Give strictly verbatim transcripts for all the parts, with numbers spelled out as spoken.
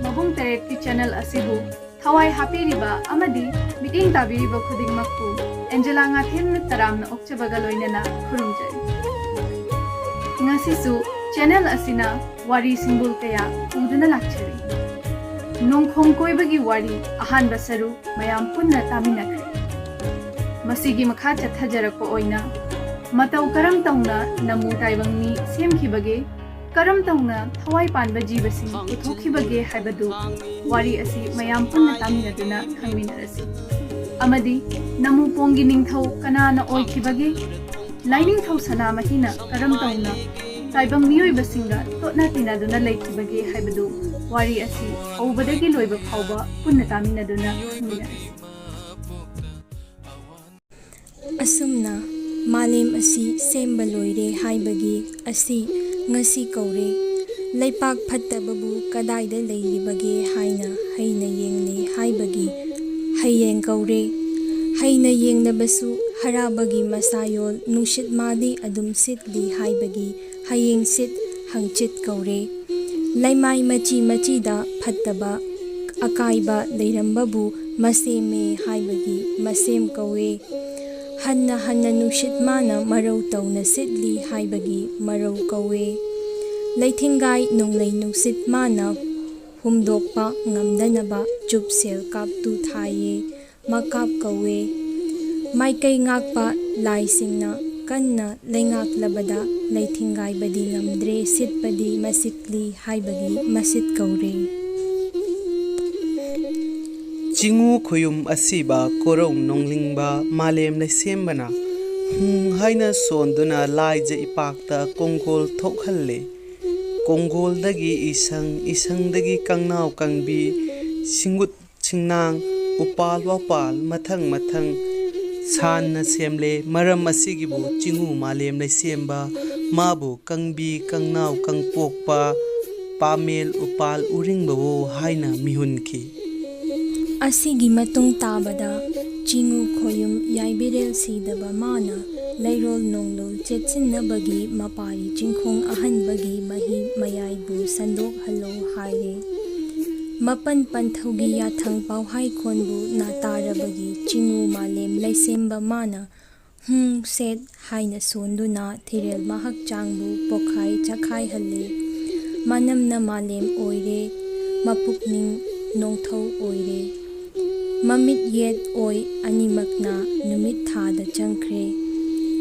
ꯃꯕꯨꯡ ꯇꯔꯦꯠꯀꯤ ꯆꯦꯅꯦꯜ ꯑꯁꯤꯕꯨ ꯊꯋꯥꯏ ꯍꯥꯞꯄꯤꯔꯤꯕ ꯑꯃꯗꯤ ꯃꯤꯠꯌꯦꯡ ꯇꯥꯕꯤꯔꯤꯕ ꯈꯨꯗꯤꯡꯃꯛꯄꯨ ꯑꯦꯟꯖꯦꯂꯥ ꯉꯥꯊꯦꯝꯅ ꯇꯔꯥꯝꯅ ꯑꯣꯛꯆꯕꯒ ꯂꯣꯏꯅꯅ ꯈꯨꯔꯨꯝꯖꯔꯤ꯫ ꯉꯁꯤꯁꯨ ꯆꯦꯅꯦꯜ ꯑꯁꯤꯅ ꯋꯥꯔꯤ ꯁꯤꯡꯕꯨꯜ ꯀꯌꯥ ꯄꯨꯗꯨꯅ ꯂꯥꯛꯆꯔꯤ꯫ ꯅꯣꯡꯈꯣꯡ ꯀꯣꯏꯕꯒꯤ ꯋꯥꯔꯤ ꯑꯍꯥꯟꯕ ꯁꯔꯨꯛ ꯃꯌꯥꯝ ꯄꯨꯟꯅ ꯇꯥꯃꯤꯟꯅꯈ꯭ꯔꯦ꯫ ꯃꯁꯤꯒꯤ ꯃꯈꯥ ꯆꯠꯊꯖꯔꯛꯄ ꯑꯣꯏꯅ ꯃꯇꯧ ꯀꯔꯝ ꯇꯧꯅ ꯅꯃꯨ ꯇꯥꯏꯕꯪ ꯃꯤ ꯁꯦꯝꯈꯤꯕꯒꯦ, ꯀꯔꯝ ꯇꯧꯅ ꯊꯋꯥꯏ ꯄꯥꯟꯕ ꯖꯤꯕꯁꯤꯡ ꯄꯨꯊꯣꯛꯈꯤꯕꯒꯦ ꯍꯥꯏꯕꯗꯨ ꯋꯥꯔꯤ ꯑꯁꯤ ꯃꯌꯥꯝ ꯄꯨꯟꯅ ꯇꯥꯃꯤꯟꯅꯗꯨꯅ ꯈꯪꯃꯤꯟꯅꯔꯁꯤ꯫ ꯑꯃꯗꯤ ꯅꯃꯨꯄꯣꯡꯒꯤ ꯅꯤꯡꯊꯧ ꯀꯅꯥꯅ ꯑꯣꯏꯈꯤꯕꯒꯦ, ꯂꯥꯏꯅꯤꯡꯊꯧ ꯁꯅꯥꯃꯍꯤꯅ ꯀꯔꯝ ꯇꯧꯅ ꯇꯥꯏꯕꯪ ꯃꯤꯑꯣꯏꯕꯁꯤꯡꯒ ꯇꯣꯠꯅ ꯇꯤꯟꯅꯗꯨꯅ ꯂꯩꯈꯤꯕꯒꯦ ꯍꯥꯏꯕꯗꯨ ꯋꯥꯔꯤ ꯑꯁꯤ ꯍꯧꯕꯗꯒꯤ ꯂꯣꯏꯕ ꯐꯥꯎꯕ ꯄꯨꯟꯅ ꯇꯥꯃꯤꯟꯅꯗꯨꯅ ꯈꯪꯃꯤꯟꯅꯔꯁꯤ꯫ ꯑꯁꯨꯝꯅ ꯃꯥꯂꯦꯝ ꯑꯁꯤ ꯁꯦꯝꯕ ꯂꯣꯏꯔꯦ ꯍꯥꯏꯕꯒꯤ ꯑꯁꯤ ꯉꯁꯤ ꯀꯧꯔꯦ꯫ ꯂꯩꯄꯥꯛ ꯐꯠꯇꯕꯕꯨ ꯀꯗꯥꯏꯗ ꯂꯩꯔꯤꯕꯒꯦ ꯍꯥꯏꯅ ꯍꯩꯅ ꯌꯦꯡꯂꯦ ꯍꯥꯏꯕꯒꯤ ꯍꯌꯦꯡ ꯀꯧꯔꯦ꯫ ꯍꯩꯅ ꯌꯦꯡꯂꯕꯁꯨ ꯍꯔꯥꯕꯒꯤ ꯃꯁꯥꯌꯣꯜ ꯅꯨꯡꯁꯤꯠ ꯃꯥꯗꯤ ꯑꯗꯨꯝ ꯁꯤꯠꯂꯤ ꯍꯥꯏꯕꯒꯤ ꯍꯌꯦꯡ ꯁꯤꯠ ꯍꯪꯆꯤꯠ ꯀꯧꯔꯦ꯫ ꯂꯩꯃꯥꯏ ꯃꯆꯤ ꯃꯆꯤꯗ ꯐꯠꯇꯕ ꯑꯀꯥꯏꯕ ꯂꯩꯔꯝꯕꯕꯨ ꯃꯁꯦꯝꯃꯦ ꯍꯥꯏꯕꯒꯤ ꯃꯁꯦꯝ ꯀꯧꯋꯦ꯫ ꯍꯟꯅ ꯍꯟꯅ ꯅꯨꯡꯁꯤꯠ ꯃꯥꯅ ꯃꯔꯧ ꯇꯧꯅ ꯁꯤꯠꯂꯤ ꯍꯥꯏꯕꯒꯤ ꯃꯔꯧ ꯀꯧꯋꯦ꯫ ꯂꯩꯊꯤꯡꯒꯥꯏ ꯅꯣꯡꯂꯩ ꯅꯨꯡꯁꯤꯠ ꯃꯥꯅ ꯍꯨꯝꯗꯣꯛꯄ ꯉꯝꯗꯅꯕ ꯆꯨꯞꯁꯦꯜ ꯀꯥꯞꯇꯨ ꯊꯥꯏꯌꯦ꯫ ꯃꯀꯥꯞ ꯀꯧꯋꯦ꯫ ꯃꯥꯏꯀꯩ ꯉꯥꯛꯄ ꯂꯥꯏꯁꯤꯡꯅ ꯀꯟꯅ ꯂꯩꯉꯥꯛꯂꯕꯗ ꯂꯩꯊꯤꯡꯒꯥꯏꯕꯗꯤ ꯉꯝꯗ꯭ꯔꯦ, ꯁꯤꯠꯄꯗꯤ ꯃꯁꯤꯠꯂꯤ ꯍꯥꯏꯕꯒꯤ ꯃꯁꯤꯠ ꯀꯧꯔꯦ꯫ ꯆꯤꯡꯉꯨ ꯈꯣꯌꯨꯝ ꯑꯁꯤꯕ ꯀꯣꯔꯧ ꯅꯣꯡꯂꯤꯡꯕ ꯃꯥꯂꯦꯝ ꯂꯩꯁꯦꯝꯕꯅ ꯍꯨꯝ ꯍꯥꯏꯅ ꯁꯣꯟꯗꯨꯅ ꯂꯥꯏꯖ ꯏꯄꯥꯛꯇ ꯀꯣꯡꯒꯣꯜ ꯊꯣꯛꯍꯜꯂꯦ꯫ ꯀꯣꯡꯒꯣꯜꯗꯒꯤ ꯏꯁꯪ, ꯏꯁꯪꯗꯒꯤ ꯀꯪꯅꯥꯎ ꯀꯪꯕꯤ, ꯁꯤꯡꯒꯨꯠ ꯁꯤꯡꯅꯥꯡ, ꯎꯄꯥꯜ ꯋꯥꯄꯥꯜ ꯃꯊꯪ ꯃꯊꯪ ꯁꯥꯟꯅ ꯁꯦꯝꯂꯦ꯫ ꯃꯔꯝ ꯑꯁꯤꯒꯤꯕꯨ ꯆꯤꯡꯉꯨ ꯃꯥꯂꯦꯝ ꯂꯩꯁꯦꯝꯕ, ꯃꯥꯕꯨ ꯀꯪꯕꯤ ꯀꯪꯅꯥꯎ ꯀꯪꯄꯣꯛꯄ, ꯄꯥꯃꯦꯜ ꯎꯄꯥꯜ ꯎꯔꯤꯡꯕꯋꯣ ꯍꯥꯏꯅ ꯃꯤꯍꯨꯟꯈꯤ꯫ ꯑꯁꯤꯒꯤ ꯃꯇꯨꯡ ꯇꯥꯕꯗ ꯆꯤꯡꯉꯨ ꯈꯣꯌꯨꯝ ꯌꯥꯏꯕꯤꯔꯦꯜ ꯁꯤꯗꯕ ꯃꯥꯅ ꯂꯩꯔꯣꯜ ꯅꯣꯡꯂꯣꯜ ꯆꯦꯠꯁꯤꯟꯅꯕꯒꯤ ꯃꯄꯥꯔꯤ ꯆꯤꯡꯈꯣꯡ ꯑꯍꯟꯕꯒꯤ ꯃꯍꯤ ꯃꯌꯥꯏꯕꯨ ꯁꯟꯗꯣꯛꯍꯜꯂꯣ ꯍꯥꯏꯔꯦ꯫ ꯃꯄꯟ ꯄꯟꯊꯧꯒꯤ ꯌꯥꯊꯪ ꯄꯥꯎꯍꯥꯏꯈꯣꯟꯕꯨ ꯅꯥꯇꯥꯔꯕꯒꯤ ꯆꯤꯡꯉꯨ ꯃꯥꯂꯦꯝ ꯂꯩꯁꯦꯝꯕ ꯃꯥꯅ ꯍꯨꯡ ꯁꯦꯠ ꯍꯥꯏꯅ ꯁꯣꯟꯗꯨꯅ ꯊꯤꯔꯦꯜ ꯃꯍꯛꯆꯥꯡꯕꯨ ꯄꯣꯛꯈꯥꯏ ꯆꯈꯥꯏꯍꯜꯂꯦ꯫ ꯃꯅꯝꯅ ꯃꯥꯂꯦꯝ ꯑꯣꯏꯔꯦ, ꯃꯄꯨꯛꯅꯤꯡ ꯅꯣꯡꯊꯧ ꯑꯣꯏꯔꯦ꯫ ꯃꯃꯤꯠ ꯌꯦꯠ ꯑꯣꯏ ꯑꯅꯤꯃꯛꯅ ꯅꯨꯃꯤꯠ ꯊꯥꯗ ꯆꯪꯈ꯭ꯔꯦ꯫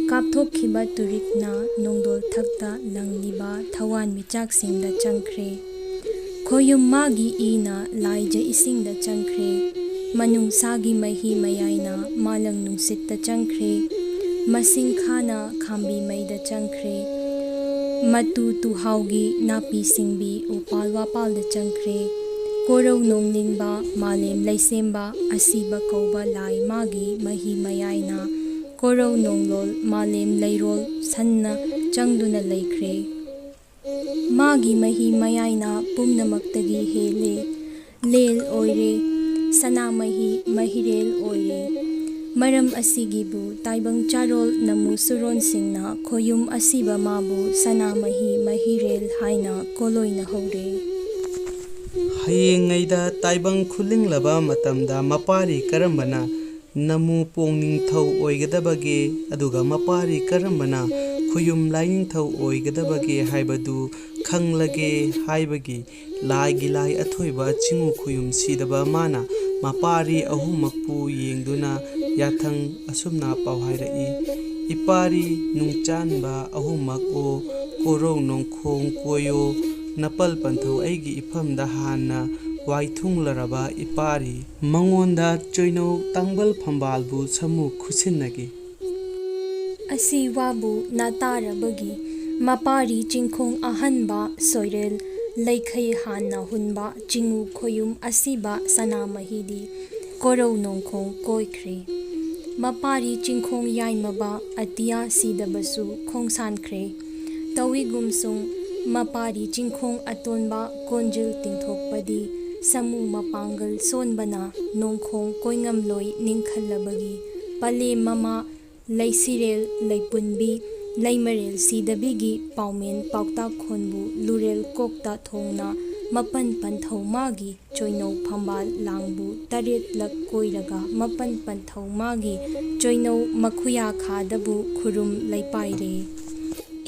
ꯀꯥꯞꯊꯣꯛꯈꯤꯕ ꯇꯨꯔꯤꯛꯅ ꯅꯣꯡꯗꯣꯜ ꯊꯛꯇ ꯂꯪꯂꯤꯕ ꯊꯋꯥꯟꯃꯤꯆꯥꯛꯁꯤꯡꯗ ꯆꯪꯈ꯭ꯔꯦ꯫ ꯈꯣꯌꯨꯝ ꯃꯥꯒꯤ ꯏꯅ ꯂꯥꯏꯖ ꯏꯁꯤꯡꯗ ꯆꯪꯈ꯭ꯔꯦ꯫ ꯃꯅꯨꯡꯁꯥꯒꯤ ꯃꯍꯤ ꯃꯌꯥꯏꯅ ꯃꯥꯂꯪ ꯅꯨꯡꯁꯤꯠꯇ ꯆꯪꯈ꯭ꯔꯦ꯫ ꯃꯁꯤꯡꯈꯥꯅ ꯈꯥꯝꯕꯤ ꯃꯩꯗ ꯆꯪꯈ꯭ꯔꯦ꯫ ꯃꯇꯨ ꯇꯨꯍꯥꯎꯒꯤ ꯅꯥꯄꯤ ꯁꯤꯡꯕꯤ ꯎꯄꯥꯜ ꯋꯥꯄꯥꯜꯗ ꯆꯪꯈ꯭ꯔꯦ꯫ ꯀꯣꯔꯧ ꯅꯣꯡꯅꯤꯡꯕ ꯃꯥꯂꯦꯝ ꯂꯩꯁꯦꯝꯕ ꯑꯁꯤꯕ ꯀꯧꯕ ꯂꯥꯏ ꯃꯥꯒꯤ ꯃꯍꯤ ꯃꯌꯥꯏꯅ ꯀꯣꯔꯧ ꯅꯣꯡꯂꯣꯜ ꯃꯥꯂꯦꯝ ꯂꯩꯔꯣꯜ ꯁꯟꯅ ꯆꯪꯗꯨꯅ ꯂꯩꯈ꯭ꯔꯦ꯫ ꯃꯥꯒꯤ ꯃꯍꯤ ꯃꯌꯥꯏꯅ ꯄꯨꯝꯅꯃꯛꯇꯒꯤ ꯍꯦꯜꯂꯦ꯫ ꯂꯦꯜ ꯑꯣꯏꯔꯦ, ꯁꯅꯥꯃꯍꯤ ꯃꯍꯤꯔꯦꯜ ꯑꯣꯏꯔꯦ꯫ ꯃꯔꯝ ꯑꯁꯤꯒꯤꯕꯨ ꯇꯥꯏꯕꯪ ꯆꯥꯔꯣꯜ ꯅꯃꯨ ꯁꯨꯔꯣꯟꯁꯤꯡꯅ ꯈꯣꯌꯨꯝ ꯑꯁꯤꯕ ꯃꯥꯕꯨ ꯁꯅꯥꯃꯍꯤ ꯃꯍꯤꯔꯦꯜ ꯍꯥꯏꯅ ꯀꯣꯂꯣꯏꯅꯍꯧꯔꯦ꯫ ꯍꯌꯦꯡꯉꯩꯗ ꯇꯥꯏꯕꯪ ꯈꯨꯂꯤꯡꯂꯕ ꯃꯇꯝꯗ ꯃꯄꯥꯔꯤ ꯀꯔꯝꯕꯅ ꯅꯃꯨ ꯄꯣꯡ ꯅꯤꯡꯊꯧ ꯑꯣꯏꯒꯗꯕꯒꯦ, ꯑꯗꯨꯒ ꯃꯄꯥꯔꯤ ꯀꯔꯝꯕꯅ ꯈꯨꯌꯨꯝ ꯂꯥꯏꯅꯤꯡꯊꯧ ꯑꯣꯏꯒꯗꯕꯒꯦ ꯍꯥꯏꯕꯗꯨ ꯈꯪꯂꯒꯦ ꯍꯥꯏꯕꯒꯤ ꯂꯥꯏꯒꯤ ꯂꯥꯏ ꯑꯊꯣꯏꯕ ꯆꯤꯡꯉꯨ ꯈꯨꯌꯨꯝ ꯁꯤꯗꯕ ꯃꯥꯅ ꯃꯄꯥꯔꯤ ꯑꯍꯨꯝꯃꯛꯄꯨ ꯌꯦꯡꯗꯨꯅ ꯌꯥꯊꯪ ꯑꯁꯨꯝꯅ ꯄꯥꯎꯍꯥꯏꯔꯛꯏ, "ꯏꯄꯥꯔꯤ ꯅꯨꯡꯆꯥꯟꯕ ꯑꯍꯨꯝꯃꯛ ꯑꯣ, ꯀꯣꯔꯧ ꯅꯣꯡꯈꯣꯡ ꯀꯣꯏꯌꯣ, ꯅꯄꯜ ꯄꯟꯊꯧ ꯑꯩꯒꯤ ꯏꯐꯝꯗ ꯍꯥꯟꯅ ꯋꯥꯏꯊꯨꯡꯂꯔꯕ ꯏꯄꯥꯔꯤ꯫ ꯃꯉꯣꯟꯗ ꯆꯣꯏꯅꯧ ꯇꯥꯡꯕꯜ ꯐꯝꯕꯥꯜꯕꯨ ꯁꯃꯨ ꯈꯨꯠꯁꯤꯟꯅꯒꯦ"꯫ ꯑꯁꯤ ꯋꯥꯕꯨ ꯅꯥꯇꯥꯔꯕꯒꯤ ꯃꯄꯥꯔꯤ ꯆꯤꯡꯈꯣꯡ ꯑꯍꯟꯕ ꯁꯣꯏꯔꯦꯜ ꯂꯩꯈꯩ ꯍꯥꯟꯅ ꯍꯨꯟꯕ ꯆꯤꯡꯉꯨ ꯈꯣꯌꯨꯝ ꯑꯁꯤꯕ ꯁꯅꯥꯃꯍꯤꯗꯤ ꯀꯣꯔꯧ ꯅꯣꯡꯈꯣꯡ ꯀꯣꯏꯈ꯭ꯔꯦ꯫ ꯃꯄꯥꯔꯤ ꯆꯤꯡꯈꯣꯡ ꯌꯥꯏꯃꯕ ꯑꯇꯤꯌꯥ ꯁꯤꯗꯕꯁꯨ ꯈꯣꯡꯁꯥꯟꯈ꯭ꯔꯦ꯫ ꯇꯧꯏꯒꯨꯝꯁꯨꯡ ꯃꯄꯥꯔꯤ ꯆꯤꯡꯈꯣꯡ ꯑꯇꯣꯟꯕ ꯀꯣꯟꯖꯤꯜ ꯇꯤꯡꯊꯣꯛꯄꯗꯤ ꯁꯃꯨ ꯃꯄꯥꯡꯒꯜ ꯁꯣꯟꯕꯅ ꯅꯣꯡꯈꯣꯡ ꯀꯣꯏꯉꯝꯂꯣꯏ ꯅꯤꯡꯈꯜꯂꯕꯒꯤ ꯄꯂꯦꯝ ꯃꯃꯥ ꯂꯩꯁꯤꯔꯦꯜ ꯂꯩꯄꯨꯟꯕꯤ ꯂꯩꯃꯔꯦꯜ ꯁꯤꯗꯕꯤꯒꯤ ꯄꯥꯎꯃꯦꯟ ꯄꯥꯎꯇꯥꯛ ꯈꯣꯟꯕꯨ ꯂꯨꯔꯦꯜ ꯀꯣꯛꯇ ꯊꯣꯡꯅ ꯃꯄꯟ ꯄꯟꯊꯧ ꯃꯥꯒꯤ ꯆꯣꯏꯅꯧ ꯐꯝꯕꯥꯜ ꯂꯥꯡꯕꯨ ꯇꯔꯦꯠꯂꯛ ꯀꯣꯏꯔꯒ ꯃꯄꯟ ꯄꯟꯊꯧ ꯃꯥꯒꯤ ꯆꯣꯏꯅꯧ ꯃꯈꯨꯌꯥꯈꯥꯗꯕꯨ ꯈꯨꯔꯨꯝ ꯂꯩꯄꯥꯏꯔꯦ꯫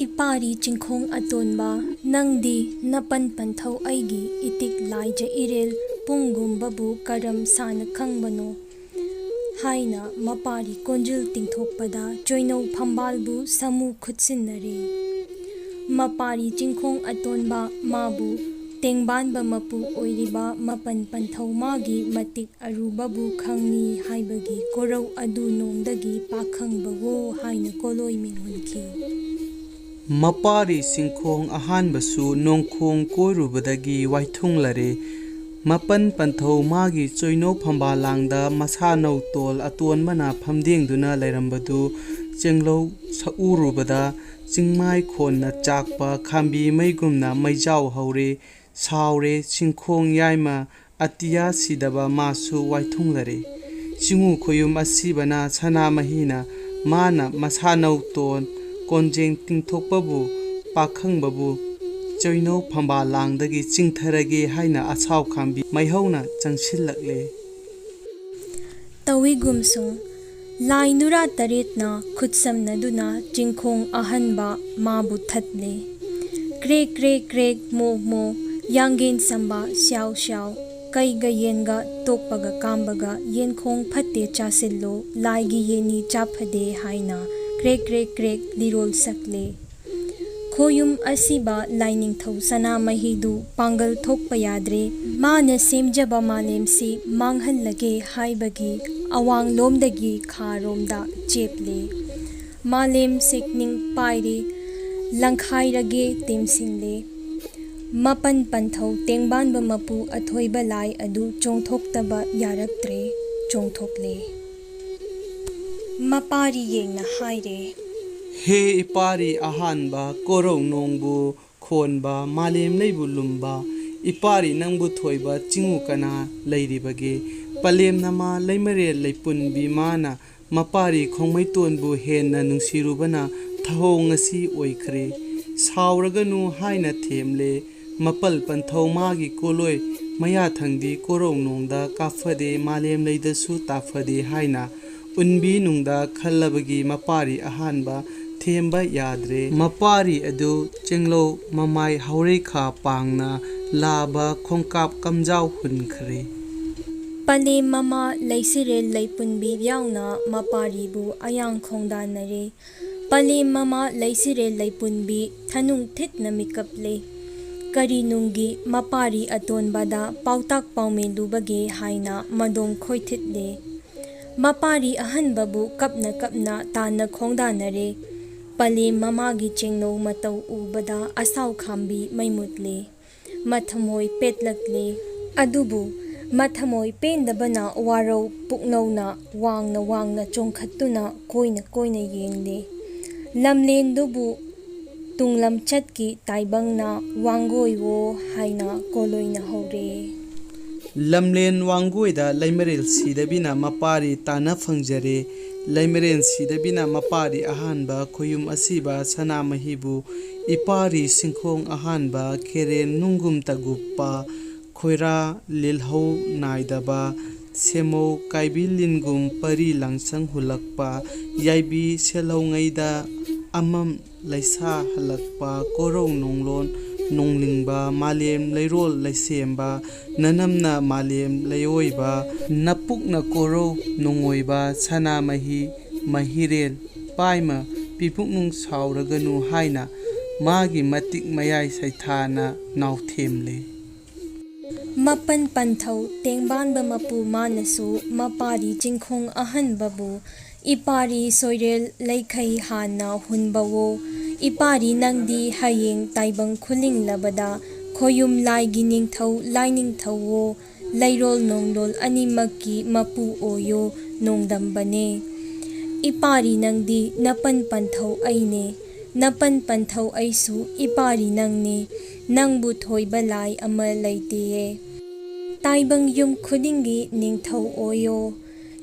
ꯏꯄꯥꯔꯤ ꯆꯤꯡꯈꯣꯡ ꯑꯇꯣꯟꯕ, ꯅꯪꯗꯤ ꯅꯄꯟ ꯄꯟꯊꯧ ꯑꯩꯒꯤ ꯏꯇꯤꯛ ꯂꯥꯏꯖ ꯏꯔꯦꯜ ꯄꯨꯡꯒꯨꯝꯕꯕꯨ ꯀꯔꯝ ꯁꯥꯅ ꯈꯪꯕꯅꯣ? ꯍꯥꯏꯅ ꯃꯄꯥꯔꯤ ꯀꯣꯟꯖꯤꯜ ꯇꯤꯡꯊꯣꯛꯄꯗ ꯆꯣꯏꯅꯧ ꯐꯝꯕꯥꯜꯕꯨ ꯁꯥꯃꯨ ꯈꯨꯠꯁꯤꯟꯅꯔꯦ꯫ ꯃꯄꯥꯔꯤ ꯆꯤꯡꯈꯣꯡ ꯑꯇꯣꯟꯕ ꯃꯥꯕꯨ ꯇꯦꯡꯕꯥꯟꯕ ꯃꯄꯨ ꯑꯣꯏꯔꯤꯕ ꯃꯄꯟ ꯄꯟꯊꯧ ꯃꯥꯒꯤ ꯃꯇꯤꯛ ꯑꯔꯨꯕꯕꯨ ꯈꯪꯉꯤ ꯍꯥꯏꯕꯒꯤ ꯀꯣꯔꯧ ꯑꯗꯨ ꯅꯣꯡꯗꯒꯤ ꯄꯥꯈꯪꯕꯋꯣ ꯍꯥꯏꯅ ꯀꯣꯂꯣꯏ ꯃꯤꯡꯍꯨꯟꯈꯤ꯫ ꯃꯄꯥꯔꯤ ꯆꯤꯡꯈꯣꯡ ꯑꯍꯥꯟꯕꯁꯨ ꯅꯣꯡꯈꯣꯡ ꯀꯣꯏꯔꯨꯕꯗꯒꯤ ꯋꯥꯏꯊꯨꯡꯂꯔꯦ꯫ ꯃꯄꯟ ꯄꯟꯊꯧ ꯃꯥꯒꯤ ꯆꯣꯏꯅꯧ ꯐꯝꯕꯥꯜ ꯂꯥꯡꯗ ꯃꯁꯥꯅꯧ ꯇꯣꯜ ꯑꯇꯣꯟꯕꯅ ꯐꯝꯗꯦꯡꯗꯨꯅ ꯂꯩꯔꯝꯕꯗꯨ ꯆꯦꯡꯂꯧ ꯁꯛꯎꯔꯨꯕꯗ ꯆꯤꯡꯃꯥꯏ ꯈꯣꯟꯅ ꯆꯥꯛꯄ ꯈꯥꯝꯕꯤ ꯃꯩꯒꯨꯝꯅ ꯃꯩꯖꯥꯎ ꯍꯧꯔꯦ꯫ ꯁꯥꯎꯔꯦ꯫ ꯆꯤꯡꯈꯣꯡ ꯌꯥꯏꯃ ꯑꯇꯤꯌꯥ ꯁꯤꯗꯕ ꯃꯥꯁꯨ ꯋꯥꯏꯊꯨꯡꯂꯔꯦ꯫ ꯆꯤꯡꯉꯨ ꯈꯣꯌꯨꯝ ꯑꯁꯤꯕꯅ ꯁꯅꯥꯃꯍꯤꯅ ꯃꯥꯅ ꯃꯁꯥꯅꯧ ꯇꯣꯟ ꯀꯣꯟꯖꯦꯡ ꯇꯤꯡꯊꯣꯛꯄꯕꯨ ꯄꯥꯈꯪꯕꯕꯨ ꯆꯣꯏꯅꯧ ꯐꯝꯕꯥꯜ ꯂꯥꯡꯗꯒꯤ ꯆꯤꯡꯊꯔꯒꯦ ꯍꯥꯏꯅ ꯑꯁꯥꯎ ꯈꯥꯝꯕꯤ ꯃꯩꯍꯧꯅ ꯆꯪꯁꯤꯜꯂꯛꯂꯦ꯫ ꯇꯧꯏꯒꯨꯝꯁꯨꯡ ꯂꯥꯏ ꯅꯨꯔꯥ ꯇꯔꯦꯠꯅ ꯈꯨꯠꯁꯝꯅꯗꯨꯅ ꯆꯤꯡꯈꯣꯡ ꯑꯍꯟꯕ ꯃꯥꯕꯨ ꯊꯠꯂꯦ꯫ ꯀ꯭ꯔꯦꯛ ꯀ꯭ꯔꯦꯛ ꯀ꯭ꯔꯦꯛ ꯃꯣ ꯃꯣ ꯌꯥꯡꯒꯦꯟ ꯁꯝꯕ ꯁ꯭ꯌꯥꯎ ꯁ꯭ꯌꯥꯎ ꯀꯩꯒ ꯌꯦꯟꯒ ꯇꯣꯛꯄꯒ ꯀꯥꯝꯕꯒ ꯌꯦꯟꯈꯣꯡ ꯐꯠꯇꯦ ꯆꯥꯁꯤꯜꯂꯣ ꯂꯥꯏꯒꯤ ꯌꯦꯟꯅꯤ ꯆꯥ ꯐꯗꯦ ꯍꯥꯏꯅ ꯀ꯭ꯔꯦꯛ ꯀ꯭ꯔꯦꯛ ꯀ꯭ꯔꯦꯛ ꯂꯤꯔꯣꯜ ꯁꯛꯂꯦ꯫ ꯈꯣꯌꯨꯝ ꯑꯁꯤꯕ ꯂꯥꯏꯅꯤꯡꯊꯧ ꯁꯅꯥꯃꯍꯤꯗꯨ ꯄꯥꯡꯒꯜ ꯊꯣꯛꯄ ꯌꯥꯗ꯭ꯔꯦ꯫ ꯃꯥꯅ ꯁꯦꯝꯖꯕ ꯃꯥꯂꯦꯝꯁꯤ ꯃꯥꯡꯍꯜꯂꯒꯦ ꯍꯥꯏꯕꯒꯤ ꯑꯋꯥꯡꯂꯣꯝꯗꯒꯤ ꯈꯥꯔꯣꯝꯗ ꯆꯦꯞꯂꯦ꯫ ꯃꯥꯂꯦꯝ ꯁꯦꯛꯅꯤꯡ ꯄꯥꯏꯔꯦ, ꯂꯪꯈꯥꯏꯔꯒꯦ ꯇꯦꯝꯁꯤꯜꯂꯦ꯫ ꯃꯄꯟ ꯄꯟꯊꯧ ꯇꯦꯡꯕꯥꯟꯕ ꯃꯄꯨ ꯑꯊꯣꯏꯕ ꯂꯥꯏ ꯑꯗꯨ ꯆꯣꯡꯊꯣꯛꯇꯕ ꯌꯥꯔꯛꯇ꯭ꯔꯦ, ꯆꯣꯡꯊꯣꯛꯂꯦ꯫ ꯃꯄꯥꯔꯤ ꯌꯦꯡꯅ ꯍꯥꯏꯔꯦ꯫ ꯍꯦ ꯏꯄꯥꯔꯤ ꯑꯍꯥꯟꯕ ꯀꯣꯔꯧ ꯅꯣꯡꯕꯨ ꯈꯣꯟꯕ ꯃꯥꯂꯦꯝ ꯂꯩꯕꯨ ꯂꯨꯝꯕ ꯏꯄꯥꯔꯤ ꯅꯪꯕꯨ ꯊꯣꯏꯕ ꯆꯤꯡꯉꯨ ꯀꯅꯥ ꯂꯩꯔꯤꯕꯒꯦ? ꯄꯂꯦꯝ ꯅꯃꯥ ꯂꯩꯃꯔꯦꯜ ꯂꯩꯄꯨꯟꯕꯤ ꯃꯥꯅ ꯃꯄꯥꯔꯤ ꯈꯣꯡꯃꯩꯇꯣꯟꯕꯨ ꯍꯦꯟꯅ ꯅꯨꯡꯁꯤꯔꯨꯕꯅ ꯊꯍꯣꯡ ꯉꯁꯤ ꯑꯣꯏꯈ꯭ꯔꯦ꯫ ꯁꯥꯎꯔꯒꯅꯨ ꯍꯥꯏꯅ ꯊꯦꯝꯂꯦ꯫ ꯃꯄꯜ ꯄꯟꯊꯧ ꯃꯥꯒꯤ ꯀꯣꯂꯣꯏ ꯃꯌꯥ ꯊꯪꯗꯤ ꯀꯣꯔꯧ ꯅꯣꯡꯗ ꯀꯥꯞꯐꯗꯦ, ꯃꯥꯂꯦꯝ ꯂꯩꯗꯁꯨ ꯇꯥꯐꯗꯦ ꯍꯥꯏꯅ ꯎꯟꯕꯤ ꯅꯨꯡꯗ ꯈꯜꯂꯕꯒꯤ ꯃꯄꯥꯔꯤ ꯑꯍꯥꯟꯕ ꯊꯦꯝꯕ ꯌꯥꯗ꯭ꯔꯦ꯫ ꯃꯄꯥꯔꯤ ꯑꯗꯨ ꯆꯦꯡꯂꯧ ꯃꯃꯥꯏ ꯍꯧꯔꯩꯈꯥ ꯄꯥꯡꯅ ꯂꯥꯕ ꯈꯣꯡꯀꯥꯞ ꯀꯝꯖꯥꯎ ꯍꯨꯟꯈ꯭ꯔꯦ꯫ ꯄꯂꯦꯝ ꯃꯃꯥ ꯂꯩꯁꯤꯔꯦꯜ ꯂꯩꯄꯨꯟꯕꯤ ꯌꯥꯎꯅ ꯃꯄꯥꯔꯤꯕꯨ ꯑꯌꯥꯡ ꯈꯣꯡꯗꯥꯅꯔꯦ꯫ ꯄꯂꯦꯝ ꯃꯃꯥ ꯂꯩꯁꯤꯔꯦꯜ ꯂꯩꯄꯨꯟꯕꯤ ꯊꯅꯨꯡ ꯊꯤꯠꯅ ꯃꯤꯀꯞꯂꯦ꯫ ꯀꯔꯤ ꯅꯨꯡꯒꯤ ꯃꯄꯥꯔꯤ ꯑꯇꯣꯟꯕꯗ ꯄꯥꯎꯇꯥꯛ ꯄꯥꯎꯃꯦꯜꯂꯨꯕꯒꯦ ꯍꯥꯏꯅ ꯃꯗꯣꯡ ꯈꯣꯏꯊꯤꯠꯂꯦ꯫ ꯃꯄꯥꯔꯤ ꯑꯍꯟꯕꯕꯨ ꯀꯞꯅ ꯀꯞꯅ ꯇꯥꯟꯅ ꯈꯣꯡꯗꯥꯅꯔꯦ꯫ ꯄꯂꯦꯝ ꯃꯃꯥꯒꯤ ꯆꯦꯡꯅꯧ ꯃꯇꯧ ꯎꯕꯗ ꯑꯁꯥꯎ ꯈꯥꯝꯕꯤ ꯃꯩ ꯃꯨꯠꯂꯦ꯫ ꯃꯊꯃꯣꯏ ꯄꯦꯠꯂꯛꯂꯦ꯫ ꯑꯗꯨꯕꯨ ꯃꯊꯃꯣꯏ ꯄꯦꯟꯗꯕꯅ ꯋꯥꯔꯧ ꯄꯨꯛꯅꯧꯅ ꯋꯥꯡꯅ ꯋꯥꯡꯅ ꯆꯣꯡꯈꯠꯇꯨꯅ ꯀꯣꯏꯅ ꯀꯣꯏꯅ ꯌꯦꯡꯂꯦ꯫ ꯂꯝꯂꯦꯟꯗꯨꯕꯨ ꯇꯨꯡꯂꯝꯆꯠꯀꯤ ꯇꯥꯏꯕꯪꯅ ꯋꯥꯡꯒꯣꯏꯋꯣ ꯍꯥꯏꯅ ꯀꯣꯂꯣꯏꯅ ꯍꯧꯔꯦ꯫ ꯂꯝꯂꯦꯟ ꯋꯥꯡꯒꯣꯏꯗ ꯂꯩꯃꯔꯦꯜ ꯁꯤꯗꯕꯤꯅ ꯃꯄꯥꯔꯤ ꯇꯥꯟꯅ ꯐꯪꯖꯔꯦ꯫ ꯂꯩꯃꯔꯦꯟ ꯁꯤꯗꯕꯤꯅ ꯃꯄꯥꯔꯤ ꯑꯍꯥꯟꯕ ꯈꯣꯌꯨꯝ ꯑꯁꯤꯕ ꯁꯅꯥꯃꯍꯤꯕꯨ ꯏꯄꯥꯔꯤ ꯁꯤꯡꯈꯣꯡ ꯑꯍꯥꯟꯕ ꯈꯦꯔꯦꯟ ꯅꯨꯡꯒꯨꯝ ꯇꯒꯨꯞꯄ ꯈꯣꯏꯔꯥ ꯂꯤꯜꯍꯧ ꯅꯥꯏꯗꯕ ꯁꯦꯃꯧ ꯀꯥꯏꯕꯤ ꯂꯤꯟꯒꯨꯝ ꯄꯔꯤ ꯂꯥꯡꯁꯪ ꯍꯨꯜꯂꯛꯄ ꯌꯥꯏꯕꯤ ꯁꯦꯜꯍꯧꯉꯩꯗ ꯑꯃꯝ ꯂꯩꯁꯥ ꯍꯜꯂꯛꯄ ꯀꯣꯔꯧ ꯅꯣꯡꯂꯣꯟ ꯅꯣꯡꯂꯤꯡꯕ ꯃꯥꯂꯦꯝ ꯂꯩꯔꯣꯜ ꯂꯩꯁꯦꯝꯕ ꯅꯅꯝꯅ ꯃꯥꯂꯦꯝ ꯂꯩꯑꯣꯏꯕ ꯅꯄꯨꯛꯅ ꯀꯣꯔꯧ ꯅꯣꯡꯑꯣꯏꯕ ꯁꯅꯥꯃꯍꯤ ꯃꯍꯤꯔꯦꯜ ꯄꯥꯏꯃ ꯄꯤꯄꯨꯛꯅꯨꯡ ꯁꯥꯎꯔꯒꯅꯨ ꯍꯥꯏꯅ ꯃꯥꯒꯤ ꯃꯇꯤꯛ ꯃꯌꯥꯏ ꯁꯩꯊꯥꯅ ꯅꯥꯎꯊꯦꯝꯂꯦ꯫ ꯃꯄꯟ ꯄꯟꯊꯧ ꯇꯦꯡꯕꯥꯟꯕ ꯃꯄꯨ ꯃꯥꯅꯁꯨ ꯃꯄꯥꯔꯤ ꯆꯤꯡꯈꯣꯡ ꯑꯍꯟꯕꯕꯨ ꯏꯄꯥꯔꯤ ꯁꯣꯏꯔꯦꯜ ꯂꯩꯈꯩ ꯍꯥꯟꯅ ꯍꯨꯟꯕꯋꯣ꯫ ꯏꯄꯥꯔꯤ ꯅꯪꯗꯤ ꯍꯌꯦꯡ ꯇꯥꯏꯕꯪ ꯈꯨꯂꯤꯡꯂꯕꯗ ꯈꯣꯌꯨꯝ ꯂꯥꯏꯒꯤ ꯅꯤꯡꯊꯧ ꯂꯥꯏꯅꯤꯡꯊꯧꯋꯣ꯫ ꯂꯩꯔꯣꯜ ꯅꯣꯡꯂꯣꯜ ꯑꯅꯤꯃꯛꯀꯤ ꯃꯄꯨ ꯑꯣꯏꯌꯣ ꯅꯣꯡꯗꯝꯕꯅꯦ꯫ ꯏꯄꯥꯔꯤ ꯅꯪꯗꯤ ꯅꯄꯟ ꯄꯟꯊꯧ ꯑꯩꯅꯦ꯫ ꯅꯄꯟ ꯄꯟꯊꯧ ꯑꯩꯁꯨ ꯏꯄꯥꯔꯤ ꯅꯪꯅꯦ꯫ ꯅꯪꯕꯨ ꯊꯣꯏꯕ ꯂꯥꯏ ꯑꯃ ꯂꯩꯇꯦꯌꯦ꯫ ꯇꯥꯏꯕꯪ ꯌꯨꯝ ꯈꯨꯗꯤꯡꯒꯤ ꯅꯤꯡꯊꯧ ꯑꯣꯏꯌꯣ꯫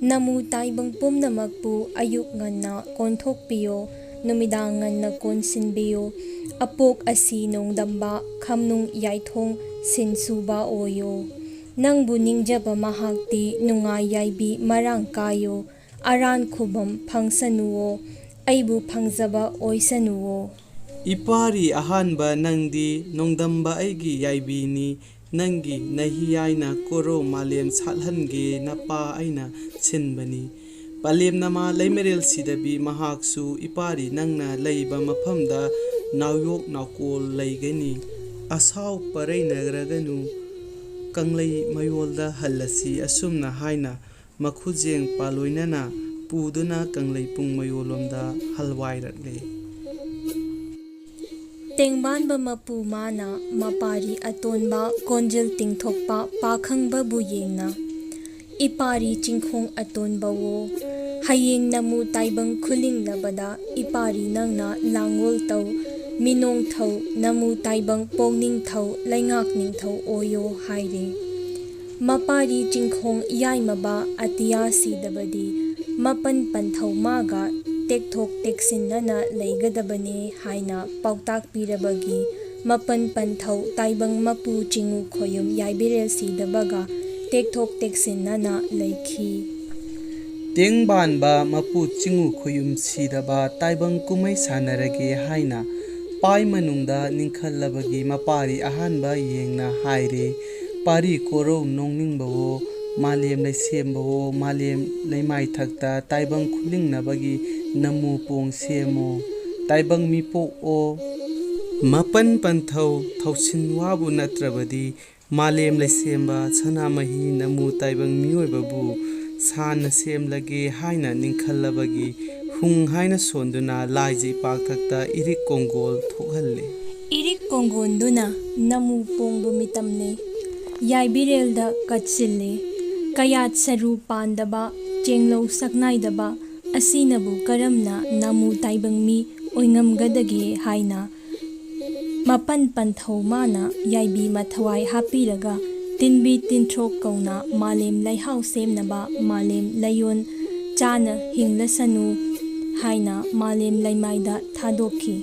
ꯅꯃꯨ ꯇꯥꯏꯕꯪ ꯄꯨꯝꯅꯃꯛꯄꯨ ꯑꯌꯨꯛ ꯉꯟꯅ ꯀꯣꯟꯊꯣꯛꯄꯤꯌꯣ, ꯅꯨꯃꯤꯗꯥꯡ ꯉꯟꯅ ꯀꯣꯟꯁꯤꯟꯕꯤꯌꯨ꯫ ꯑꯄꯣꯛ ꯑꯁꯤ ꯅꯣꯡꯗꯝꯕ, ꯈꯝꯅꯨꯡ ꯌꯥꯏꯊꯣꯡ ꯁꯤꯟ ꯁꯨꯕ ꯑꯣꯏꯌꯣ꯫ ꯅꯪꯕꯨ ꯅꯤꯡꯖꯕ ꯃꯍꯥꯛꯇꯤ ꯅꯨꯡꯉꯥꯏ ꯌꯥꯏꯕꯤ ꯃꯔꯥꯡ ꯀꯥꯏꯌꯣ, ꯑꯔꯥꯟ ꯈꯨꯕꯝ ꯐꯪꯁꯅꯨꯋꯣ, ꯑꯩꯕꯨ ꯐꯪꯖꯕ ꯑꯣꯏꯁꯅꯨꯋꯣ꯫ ꯏꯄꯥꯔꯤ ꯑꯍꯥꯟꯕ ꯅꯪꯗꯤ ꯅꯣꯡꯗꯝꯕ ꯑꯩꯒꯤ ꯌꯥꯏꯕꯤꯅꯤ, ꯅꯪꯒꯤ ꯅꯍꯤ ꯌꯥꯏꯅ ꯀꯣꯔꯧ ꯃꯥꯂꯦꯝ ꯁꯥꯠꯍꯟꯒꯦ ꯅꯄꯥ ꯑꯩꯅ ꯁꯤꯟꯕꯅꯤ꯫ ꯄꯂꯦꯝ ꯅꯃꯥ ꯂꯩꯃꯔꯦꯜ ꯁꯤꯗꯕꯤ ꯃꯍꯥꯛꯁꯨ ꯏꯄꯥꯔꯤ ꯅꯪꯅ ꯂꯩꯕ ꯃꯐꯝꯗ ꯅꯥꯎꯌꯣꯛ ꯅꯥꯎꯀꯣꯜ ꯂꯩꯒꯅꯤ꯫ ꯑꯁꯥꯎ ꯄꯔꯩꯅꯔꯒꯅꯨ, ꯀꯪꯂꯩ ꯃꯌꯣꯜꯗ ꯍꯜꯂꯁꯤ꯫ ꯑꯁꯨꯝꯅ ꯍꯥꯏꯅ ꯃꯈꯨꯖꯦꯡ ꯄꯥꯂꯣꯏꯅꯅ ꯄꯨꯗꯨꯅ ꯀꯪꯂꯩꯄꯨꯡ ꯃꯌꯣꯜꯂꯣꯝꯗ ꯍꯜꯋꯥꯏꯔꯛꯂꯦ꯫ ꯇꯦꯡꯕꯥꯟꯕ ꯃꯄꯨ ꯃꯥꯅ ꯃꯄꯥꯔꯤ ꯑꯇꯣꯟꯕ ꯀꯣꯟꯖꯤꯜ ꯇꯤꯡꯊꯣꯛꯄ ꯄꯥꯈꯪꯕꯕꯨ ꯌꯦꯡꯅ, "ꯏꯄꯥꯔꯤ ꯆꯤꯡꯈꯣꯡ ꯑꯇꯣꯟꯕꯋꯣ, ꯍꯌꯦꯡ ꯅꯃꯨ ꯇꯥꯏꯕꯪ ꯈꯨꯂꯤꯡꯂꯕꯗ ꯏꯄꯥꯔꯤ ꯅꯪꯅ ꯂꯥꯡꯒꯣꯜ ꯇꯧ, ꯃꯤꯅꯣꯡ ꯊꯧ, ꯅꯃꯨ ꯇꯥꯏꯕꯪ ꯄꯣꯛꯅꯤꯡꯊꯧ ꯂꯩꯉꯥꯛ ꯅꯤꯡꯊꯧ ꯑꯣꯏꯌꯣ" ꯍꯥꯏꯔꯦ꯫ ꯃꯄꯥꯔꯤ ꯆꯤꯡꯈꯣꯡ ꯌꯥꯏꯃꯕ ꯑꯇꯤꯌꯥ ꯁꯤꯗꯕꯗꯤ ꯃꯄꯟ ꯄꯟꯊꯧ ꯃꯥꯒ ꯇꯦꯛꯊꯣꯛ ꯇꯦꯛꯁꯤꯟꯅꯅ ꯂꯩꯒꯗꯕꯅꯦ ꯍꯥꯏꯅ ꯄꯥꯎꯇꯥꯛ ꯄꯤꯔꯕꯒꯤ ꯃꯄꯟ ꯄꯟꯊꯧ ꯇꯥꯏꯕꯪ ꯃꯄꯨ ꯆꯤꯡꯉꯨ ꯈꯣꯌꯨꯝ ꯌꯥꯏꯕꯤꯔꯦꯜ ꯁꯤꯗꯕꯒ ꯇꯦꯛꯊꯣꯛ ꯇꯦꯛꯁꯤꯟꯅꯅ ꯂꯩꯈꯤ꯫ ꯇꯦꯡꯕꯥꯟꯕ ꯃꯄꯨ ꯆꯤꯡꯉꯨ ꯈꯣꯌꯨꯝ ꯁꯤꯗꯕ ꯇꯥꯏꯕꯪ ꯀꯨꯝꯍꯩ ꯁꯥꯟꯅꯔꯒꯦ ꯍꯥꯏꯅ ꯄꯥꯏ ꯃꯅꯨꯡꯗ ꯅꯤꯡꯈꯠꯂꯕꯒꯤ ꯃꯄꯥꯔꯤ ꯑꯍꯥꯟꯕ ꯌꯦꯡꯅ ꯍꯥꯏꯔꯦ, "ꯄꯥꯔꯤ ꯀꯣꯔꯧ ꯅꯣꯡꯅꯤꯡꯕꯋꯣ, ꯃꯥꯂꯦꯝ ꯂꯩꯁꯦꯝꯕꯋꯣ, ꯃꯥꯂꯦꯝ ꯂꯩꯃꯥꯏꯊꯛꯇ ꯇꯥꯏꯕꯪ ꯈꯨꯂꯤꯡꯅꯕꯒꯤ ꯅꯃꯨ ꯄꯣꯡ ꯁꯦꯝꯃꯣ, ꯇꯥꯏꯕꯪ ꯃꯤꯄꯣꯛꯑꯣ꯫ ꯃꯄꯟ ꯄꯟꯊꯧ ꯊꯧꯁꯤꯟ ꯋꯥꯕꯨ ꯅꯠꯇ꯭ꯔꯕꯗꯤ ꯃꯥꯂꯦꯝ ꯂꯩꯁꯦꯝꯕ ꯁꯅꯥꯃꯍꯤ ꯅꯃꯨ ꯇꯥꯏꯕꯪ ꯃꯤꯑꯣꯏꯕꯕꯨ ꯁꯥꯟꯅ ꯁꯦꯝꯂꯒꯦ" ꯍꯥꯏꯅ ꯅꯤꯡꯈꯜꯂꯕꯒꯤ ꯍꯨꯡ ꯍꯥꯏꯅ ꯁꯣꯟꯗꯨꯅ ꯂꯥꯏꯖ ꯏꯄꯥꯛꯊꯛꯇ ꯏꯔꯤꯛ ꯀꯣꯡꯒꯣꯜ ꯊꯣꯛꯍꯜꯂꯦ꯫ ꯏꯔꯤꯛ ꯀꯣꯡꯒꯣꯟꯗꯨꯅ ꯅꯃꯨ ꯄꯣꯡꯕ ꯃꯤꯇꯝꯂꯦ ꯌꯥꯏꯕꯤꯔꯦꯜꯗ ꯀꯠꯁꯤꯜꯂꯦ꯫ ꯀꯌꯥꯠ ꯁꯔꯨ ꯄꯥꯟꯗꯕ, ꯆꯦꯡꯂꯧ ꯁꯛꯅꯥꯏꯗꯕ ꯑꯁꯤꯅꯕꯨ ꯀꯔꯝꯅ ꯅꯃꯨ ꯇꯥꯏꯕꯪ ꯃꯤ ꯑꯣꯏꯉꯝꯒꯗꯒꯦ ꯍꯥꯏꯅ ꯃꯄꯟ ꯄꯟꯊꯧ ꯃꯥꯅ ꯌꯥꯏꯕꯤ ꯃꯊꯋꯥꯏ ꯍꯥꯞꯄꯤꯔꯒ ꯇꯤꯟꯕꯤ ꯇꯤꯟꯊ꯭ꯔꯣꯛ ꯀꯧꯅ ꯃꯥꯂꯦꯝ ꯂꯩꯍꯥꯎ ꯁꯦꯝꯅꯕ ꯃꯥꯂꯦꯝ ꯂꯩꯌꯣꯟ ꯆꯥꯅ ꯍꯤꯡꯂꯁꯅꯨ ꯍꯥꯏꯅ ꯃꯥꯂꯦꯝ ꯂꯩꯃꯥꯏꯗ ꯊꯥꯗꯣꯛꯈꯤ꯫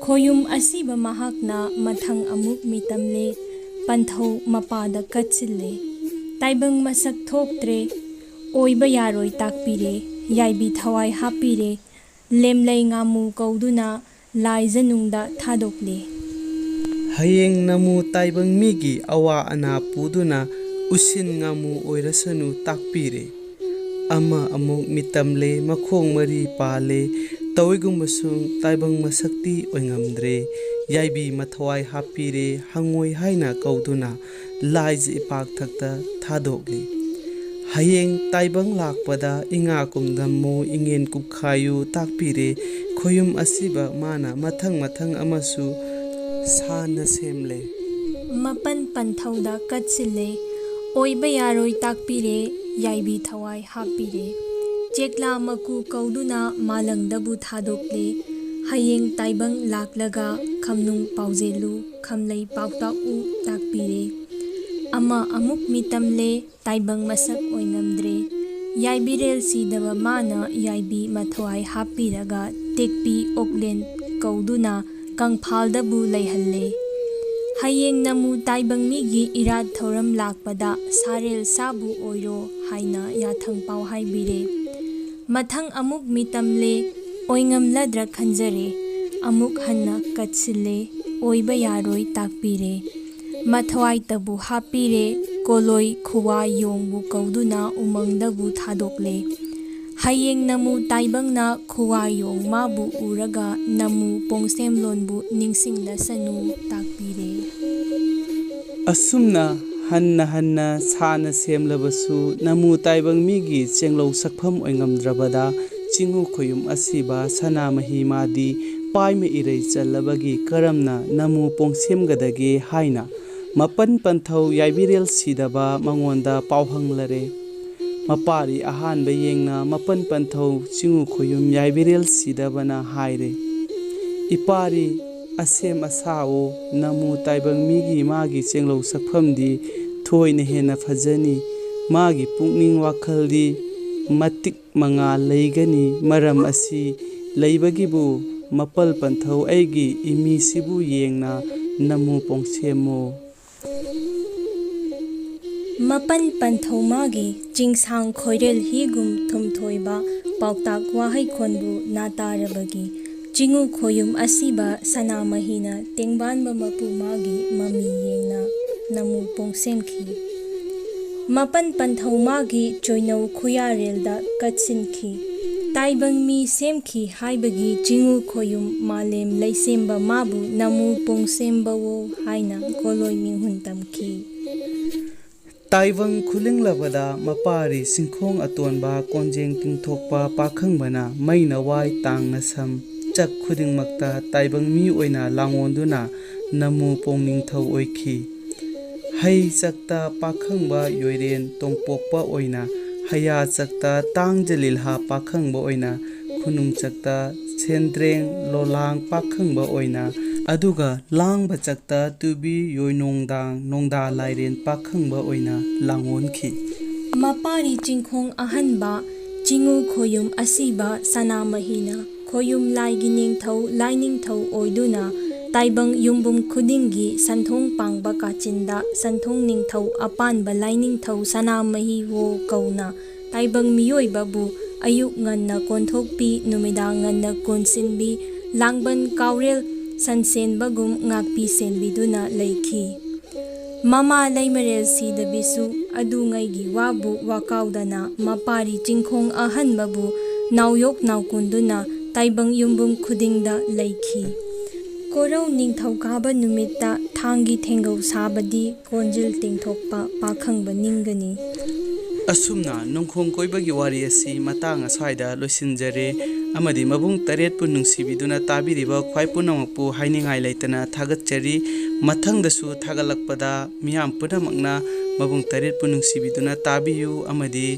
ꯈꯣꯌꯨꯝ ꯑꯁꯤꯕ ꯃꯍꯥꯛꯅ ꯃꯊꯪ ꯑꯃꯨꯛ ꯃꯤꯇꯝꯂꯦ, ꯄꯟꯊꯧ ꯃꯄꯥꯗ ꯀꯠꯁꯤꯜꯂꯦ꯫ ꯇꯥꯏꯕꯪ ꯃꯁꯛ ꯊꯣꯛꯇ꯭ꯔꯦ, ꯑꯣꯏꯕ ꯌꯥꯔꯣꯏ ꯇꯥꯛꯄꯤꯔꯦ, ꯌꯥꯏꯕꯤ ꯊꯋꯥꯏ ꯍꯥꯞꯄꯤꯔꯦ, ꯂꯦꯝꯂꯩ ꯉꯥꯃꯨ ꯀꯧꯗꯨꯅ ꯂꯥꯏꯖꯅꯨꯡꯗ ꯊꯥꯗꯣꯛꯂꯦ꯫ ꯍꯌꯦꯡ ꯅꯃꯨ ꯇꯥꯏꯕꯪ ꯃꯤꯒꯤ ꯑꯋꯥ ꯑꯅꯥ ꯄꯨꯗꯨꯅ ꯎꯁꯤꯟ ꯉꯥꯃꯨ ꯑꯣꯏꯔꯁꯅꯨ ꯇꯥꯛꯄꯤꯔꯦ꯫ ꯑꯃ ꯑꯃꯨꯛ ꯃꯤꯇꯝꯂꯦ, ꯃꯈꯣꯡ ꯃꯔꯤ ꯄꯥꯜꯂꯦ, ꯇꯧꯏꯒꯨꯝꯕꯁꯨ ꯇꯥꯏꯕꯪ ꯃꯁꯛꯇꯤ ꯑꯣꯏꯉꯝꯗ꯭ꯔꯦ꯫ ꯌꯥꯏꯕꯤ ꯃꯊꯋꯥꯏ ꯍꯥꯞꯄꯤꯔꯦ, ꯍꯪꯉꯣꯏ ꯍꯥꯏꯅ ꯀꯧꯗꯨꯅ ꯂꯥꯏꯖ ꯏꯄꯥꯛꯊꯛꯇ ꯊꯥꯗꯣꯛꯂꯤ꯫ ꯍꯌꯦꯡ ꯇꯥꯏꯕꯪ ꯂꯥꯛꯄꯗ ꯏꯉꯥ ꯀꯨꯝꯗꯝꯃꯨ, ꯏꯉꯦꯟ ꯀꯨꯞꯈꯥꯏꯌꯨ ꯇꯥꯛꯄꯤꯔꯦ꯫ ꯈꯣꯌꯨꯝ ꯑꯁꯤꯕ ꯃꯥꯅ ꯃꯊꯪ ꯃꯊꯪ ꯑꯃꯁꯨ ꯁꯥꯟꯅ ꯁꯦꯝꯂꯦ꯫ ꯃꯄꯟ ꯄꯟꯊꯧꯗ ꯀꯠꯁꯤꯜꯂꯦ, ꯑꯣꯏꯕ ꯌꯥꯔꯣꯏ ꯇꯥꯛꯄꯤꯔꯦ, ꯌꯥꯏꯕꯤ ꯊꯋꯥꯏ ꯍꯥꯞꯄꯤꯔꯦ꯫ ꯆꯦꯛꯂꯥ ꯃꯀꯨ ꯀꯧꯗꯨꯅ ꯃꯥꯂꯪꯗꯕꯨ ꯊꯥꯗꯣꯛꯂꯦ꯫ ꯍꯌꯦꯡ ꯇꯥꯏꯕꯪ ꯂꯥꯛꯂꯒ ꯈꯝꯅꯨꯡ ꯄꯥꯎꯖꯦꯜꯂꯨ, ꯈꯝꯂꯩ ꯄꯥꯎꯇꯥꯛꯎ ꯇꯥꯛꯄꯤꯔꯦ꯫ ꯑꯃ ꯑꯃꯨꯛ ꯃꯤꯇꯝꯂꯦ, ꯇꯥꯏꯕꯪ ꯃꯁꯛ ꯑꯣꯏꯉꯝꯗ꯭ꯔꯦ꯫ ꯌꯥꯏꯕꯤꯔꯦꯜ ꯁꯤꯗꯕ ꯃꯥꯅ ꯌꯥꯏꯕꯤ ꯃꯊꯋꯥꯏ ꯍꯥꯞꯄꯤꯔꯒ ꯇꯦꯛꯄꯤ ꯑꯣꯛꯂꯦꯟ ꯀꯧꯗꯨꯅ ꯀꯪꯐꯥꯜꯗꯕꯨ ꯂꯩꯍꯜꯂꯦ꯫ ꯍꯌꯦꯡ ꯅꯃꯨ ꯇꯥꯏꯕꯪ ꯃꯤꯒꯤ ꯏꯔꯥꯠ ꯊꯧꯔꯝ ꯂꯥꯛꯄꯗ ꯁꯥꯔꯦꯜ ꯁꯥꯕꯨ ꯑꯣꯏꯔꯣ ꯍꯥꯏꯅ ꯌꯥꯊꯪ ꯄꯥꯎ ꯍꯥꯏꯕꯤꯔꯦ꯫ ꯃꯊꯪ ꯑꯃꯨꯛ ꯃꯤꯇꯝꯂꯦ, ꯑꯣꯏꯉꯝꯂꯗ꯭ꯔ ꯈꯟꯖꯔꯦ꯫ ꯑꯃꯨꯛ ꯍꯟꯅ ꯀꯠꯁꯤꯜꯂꯦ, ꯑꯣꯏꯕ ꯌꯥꯔꯣꯏ ꯇꯥꯛꯄꯤꯔꯦ꯫ ꯃꯊꯋꯥꯏꯇꯕꯨ ꯍꯥꯞꯄꯤꯔꯦ, ꯀꯣꯂꯣꯏ ꯈꯨꯋꯥ ꯌꯣꯡꯕꯨ ꯀꯧꯗꯨꯅ ꯎꯃꯪꯗꯕꯨ ꯊꯥꯗꯣꯛꯂꯦ꯫ ꯍꯌꯦꯡ ꯅꯃꯨ ꯇꯥꯏꯕꯪꯅ ꯈꯨꯋꯥ ꯌꯣꯡ ꯃꯥꯕꯨ ꯎꯔꯒ ꯅꯃꯨ ꯄꯣꯡꯁꯦꯝꯂꯣꯟꯕꯨ ꯅꯤꯡꯁꯤꯡꯂꯁꯅꯨ ꯇꯥꯛꯄꯤꯔꯦ꯫ ꯑꯁꯨꯝꯅ ꯍꯟꯅ ꯍꯟꯅ ꯁꯥꯟꯅ ꯁꯦꯝꯂꯕꯁꯨ ꯅꯃꯨ ꯇꯥꯏꯕꯪ ꯃꯤꯒꯤ ꯆꯦꯡꯂꯧ ꯁꯛꯐꯝ ꯑꯣꯏꯉꯝꯗ꯭ꯔꯕꯗ ꯆꯤꯡꯉꯨ ꯈꯣꯌꯨꯝ ꯑꯁꯤꯕ ꯁꯅꯥꯃꯍꯤ ꯃꯥꯗꯤ ꯄꯥꯏꯃ ꯏꯔꯩ ꯆꯜꯂꯕꯒꯤ ꯀꯔꯝꯅ ꯅꯃꯨ ꯄꯣꯡꯁꯦꯝꯒꯗꯒꯦ ꯍꯥꯏꯅ ꯃꯄꯟ ꯄꯟꯊꯧ ꯌꯥꯏꯕꯤꯔꯦꯜ ꯁꯤꯗꯕ ꯃꯉꯣꯟꯗ ꯄꯥꯎ ꯍꯪꯂꯔꯦ꯫ ꯃꯄꯥꯔꯤ ꯑꯍꯥꯟꯕ ꯌꯦꯡꯅ ꯃꯄꯟ ꯄꯟꯊꯧ ꯆꯤꯡꯉꯨ ꯈꯣꯌꯨꯝ ꯌꯥꯏꯕꯤꯔꯦꯜ ꯁꯤꯗꯕꯅ ꯍꯥꯏꯔꯦ, ꯏꯄꯥꯔꯤ ꯑꯁꯦꯝ ꯑꯁꯥꯋꯣ ꯅꯃꯨ ꯇꯥꯏꯕꯪ ꯃꯤꯒꯤ ꯃꯥꯒꯤ ꯆꯦꯡꯂꯧ ꯁꯛꯐꯝꯗꯤ ꯊꯣꯏꯅ ꯍꯦꯟꯅ ꯐꯖꯅꯤ꯫ ꯃꯥꯒꯤ ꯄꯨꯛꯅꯤꯡ ꯋꯥꯈꯜꯗꯤ ꯃꯇꯤꯛ ꯃꯉꯥ ꯂꯩꯒꯅꯤ꯫ ꯃꯔꯝ ꯑꯁꯤ ꯂꯩꯕꯒꯤꯕꯨ ꯃꯄꯜ ꯄꯟꯊꯧ ꯑꯩꯒꯤ ꯏꯃꯤꯁꯤꯕꯨ ꯌꯦꯡꯅ ꯅꯃꯨ ꯄꯣꯡꯁꯦꯝꯃꯨ꯫ ꯃꯄꯟ ꯄꯟꯊꯧ ꯃꯥꯒꯤ ꯆꯤꯡꯁꯥꯡ ꯈꯣꯏꯔꯦꯜ ꯍꯤꯒꯨꯝ ꯊꯨꯝꯊꯣꯏꯕ ꯄꯥꯎꯇꯥꯛ ꯋꯥꯍꯩ ꯈꯣꯟꯕꯨ ꯅꯥꯇꯥꯔꯕꯒꯤ ꯆꯤꯡꯉꯨ ꯈꯣꯌꯨꯝ ꯑꯁꯤꯕ ꯁꯅꯥꯃꯍꯤꯅ ꯇꯦꯡꯕꯥꯟꯕ ꯃꯄꯨ ꯃꯥꯒꯤ ꯃꯃꯤ ꯌꯦꯡꯅ ꯅꯃꯨ ꯄꯣꯡꯁꯦꯝꯈꯤ꯫ ꯃꯄꯟ ꯄꯟꯊꯧ ꯃꯥꯒꯤ ꯆꯣꯏꯅꯧ ꯈꯨꯌꯥꯔꯦꯜꯗ ꯀꯠꯁꯤꯟꯈꯤ꯫ ꯇꯥꯏꯕꯪ ꯃꯤ ꯁꯦꯝꯈꯤ ꯍꯥꯏꯕꯒꯤ ꯆꯤꯡꯉꯨ ꯈꯣꯌꯨꯝ ꯃꯥꯂꯦꯝ ꯂꯩꯁꯦꯝꯕ ꯃꯥꯕꯨ ꯅꯃꯨ ꯄꯣꯡꯁꯦꯝꯕꯋꯣ ꯍꯥꯏꯅ ꯀꯣꯂꯣꯏ ꯃꯤꯡꯍꯨꯟ ꯇꯝꯈꯤ꯫ ꯇꯥꯏꯕꯪ ꯈꯨꯂꯤꯡꯂꯕꯗ ꯃꯄꯥꯔꯤ ꯆꯤꯡꯈꯣꯡ ꯑꯇꯣꯟꯕ ꯀꯣꯟꯖꯦꯡ ꯇꯤꯡꯊꯣꯛꯄ ꯄꯥꯈꯪꯕꯅ ꯃꯩꯅ ꯋꯥꯏ ꯇꯥꯡꯅ ꯁꯝ ꯆꯛ ꯈꯨꯗꯤꯡꯃꯛꯇ ꯇꯥꯏꯕꯪ ꯃꯤ ꯑꯣꯏꯅ ꯂꯥꯡꯑꯣꯟꯗꯨꯅ ꯅꯃꯨ ꯄꯣꯡꯅꯤꯡꯊꯧ ꯑꯣꯏꯈꯤ꯫ ꯍꯩ ꯆꯛꯇ ꯄꯥꯈꯪꯕ ꯌꯣꯏꯔꯦꯟ ꯇꯣꯡꯄꯣꯛꯄ ꯑꯣꯏꯅ, ꯍꯩꯌꯥ ꯆꯛꯇ ꯇꯥꯡ ꯖꯂꯤꯜꯍꯥ ꯄꯥꯈꯪꯕ ꯑꯣꯏꯅ, ꯈꯨꯅꯨꯡ ꯆꯛꯇ ꯁꯦꯟꯗ꯭ꯔꯦꯡ ꯂꯣꯂꯥꯡ ꯄꯥꯈꯪꯕ ꯑꯣꯏꯅ, ꯑꯗꯨꯒ ꯂꯥꯡꯕ ꯆꯛꯇ ꯇꯨꯕꯤ ꯌꯣꯏꯅꯣꯡꯗꯥꯡ ꯅꯣꯡꯗꯥ ꯂꯥꯏꯔꯦꯟ ꯄꯥꯈꯪꯕ ꯑꯣꯏꯅ ꯂꯥꯡꯑꯣꯟꯈꯤ꯫ ꯃꯄꯥꯔꯤ ꯆꯤꯡꯈꯣꯡ ꯑꯍꯟꯕ ꯆꯤꯡꯉꯨ ꯈꯣꯌꯨꯝ ꯑꯁꯤꯕ ꯁꯅꯥꯃꯍꯤꯅ ꯈꯣꯌꯨꯝ ꯂꯥꯏꯒꯤ ꯅꯤꯡꯊꯧ ꯂꯥꯏꯅꯤꯡꯊꯧ ꯑꯣꯏꯗꯨꯅ ꯇꯥꯏꯕꯪ ꯌꯨꯝꯕꯨꯝ ꯈꯨꯗꯤꯡꯒꯤ ꯁꯟꯊꯣꯡ ꯄꯥꯡꯕ ꯀꯥꯆꯤꯟꯗ ꯁꯟꯊꯣꯡ ꯅꯤꯡꯊꯧ ꯑꯄꯥꯟꯕ ꯂꯥꯏꯅꯤꯡꯊꯧ ꯁꯅꯥꯃꯍꯤꯋꯣ ꯀꯧꯅ ꯇꯥꯏꯕꯪ ꯃꯤꯑꯣꯏꯕꯕꯨ ꯑꯌꯨꯛ ꯉꯟꯅ ꯀꯣꯟꯊꯣꯛꯄꯤ, ꯅꯨꯃꯤꯗꯥꯡ ꯉꯟꯅ ꯀꯣꯟꯁꯤꯟꯕꯤ, ꯂꯥꯡꯕꯟ ꯀꯥꯎꯔꯦꯜ ꯁꯟꯁꯦꯟꯕꯒꯨꯝ ꯉꯥꯛꯄꯤ ꯁꯦꯟꯕꯤꯗꯨꯅ ꯂꯩꯈꯤ꯫ ꯃꯃꯥ ꯂꯩꯃꯔꯦꯜ ꯁꯤꯗꯕꯤꯁꯨ ꯑꯗꯨꯉꯩꯒꯤ ꯋꯥꯕꯨ ꯋꯥꯀꯥꯎꯗꯅ ꯃꯄꯥꯔꯤ ꯆꯤꯡꯈꯣꯡ ꯑꯍꯟꯕꯕꯨ ꯅꯥꯎꯌꯣꯛ ꯅꯥꯎꯀꯨꯟꯗꯨꯅ ꯇꯥꯏꯕꯪ ꯌꯨꯝꯕꯨꯝ ꯈꯨꯗꯤꯡꯗ ꯂꯩꯈꯤ꯫ ꯀꯣꯔꯧ ꯅꯤꯡꯊꯧꯀꯥꯕ ꯅꯨꯃꯤꯠꯇ ꯊꯥꯡꯒꯤ ꯊꯦꯡꯒꯧ ꯁꯥꯕꯗꯤ ꯀꯣꯟꯖꯤꯜ ꯇꯤꯡꯊꯣꯛꯄ ꯄꯥꯈꯪꯕ ꯅꯤꯡꯒꯅꯤ꯫ ꯑꯁꯨꯝꯅ ꯅꯣꯡꯈꯣꯡ ꯀꯣꯏꯕꯒꯤ ꯋꯥꯔꯤ ꯑꯁꯤ ꯃꯇꯥꯡ ꯑꯁ꯭ꯋꯥꯏꯗ ꯂꯣꯏꯁꯤꯟꯖꯔꯦ, ꯑꯃꯗꯤ ꯃꯕꯨꯡ ꯇꯔꯦꯠꯄꯨ ꯅꯨꯡꯁꯤꯕꯤꯗꯨꯅ ꯇꯥꯕꯤꯔꯤꯕ ꯈ꯭ꯋꯥꯏ ꯄꯨꯝꯅꯃꯛꯄꯨ ꯍꯥꯏꯅꯤꯡꯉꯥꯏ ꯂꯩꯇꯅ ꯊꯥꯒꯠꯆꯔꯤ꯫ ꯃꯊꯪꯗꯁꯨ ꯊꯥꯒꯠꯂꯛꯄꯗ ꯃꯤꯌꯥꯝ ꯄꯨꯝꯅꯃꯛꯅ ꯃꯕꯨꯡ ꯇꯔꯦꯠꯄꯨ ꯅꯨꯡꯁꯤꯕꯤꯗꯨꯅ ꯇꯥꯕꯤꯌꯨ, ꯑꯃꯗꯤ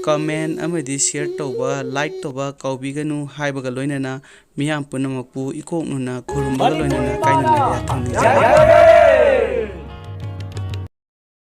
comment ꯑꯃꯗꯤ share ꯇꯧꯕ, like ꯇꯧꯕ ꯀꯥꯎꯕꯤꯒꯅꯨ ꯍꯥꯏꯕꯒ ꯂꯣꯏꯅꯅ ꯃꯤꯌꯥꯝ ꯄꯨꯝꯅꯃꯛꯄꯨ ꯏꯀꯣꯛꯅꯅ ꯈꯨꯔꯨꯝꯕꯒ ꯂꯣꯏꯅꯅ ꯀꯥꯏꯅꯅꯕ ꯌꯥꯊꯪ ꯅꯤꯖꯔꯤ꯫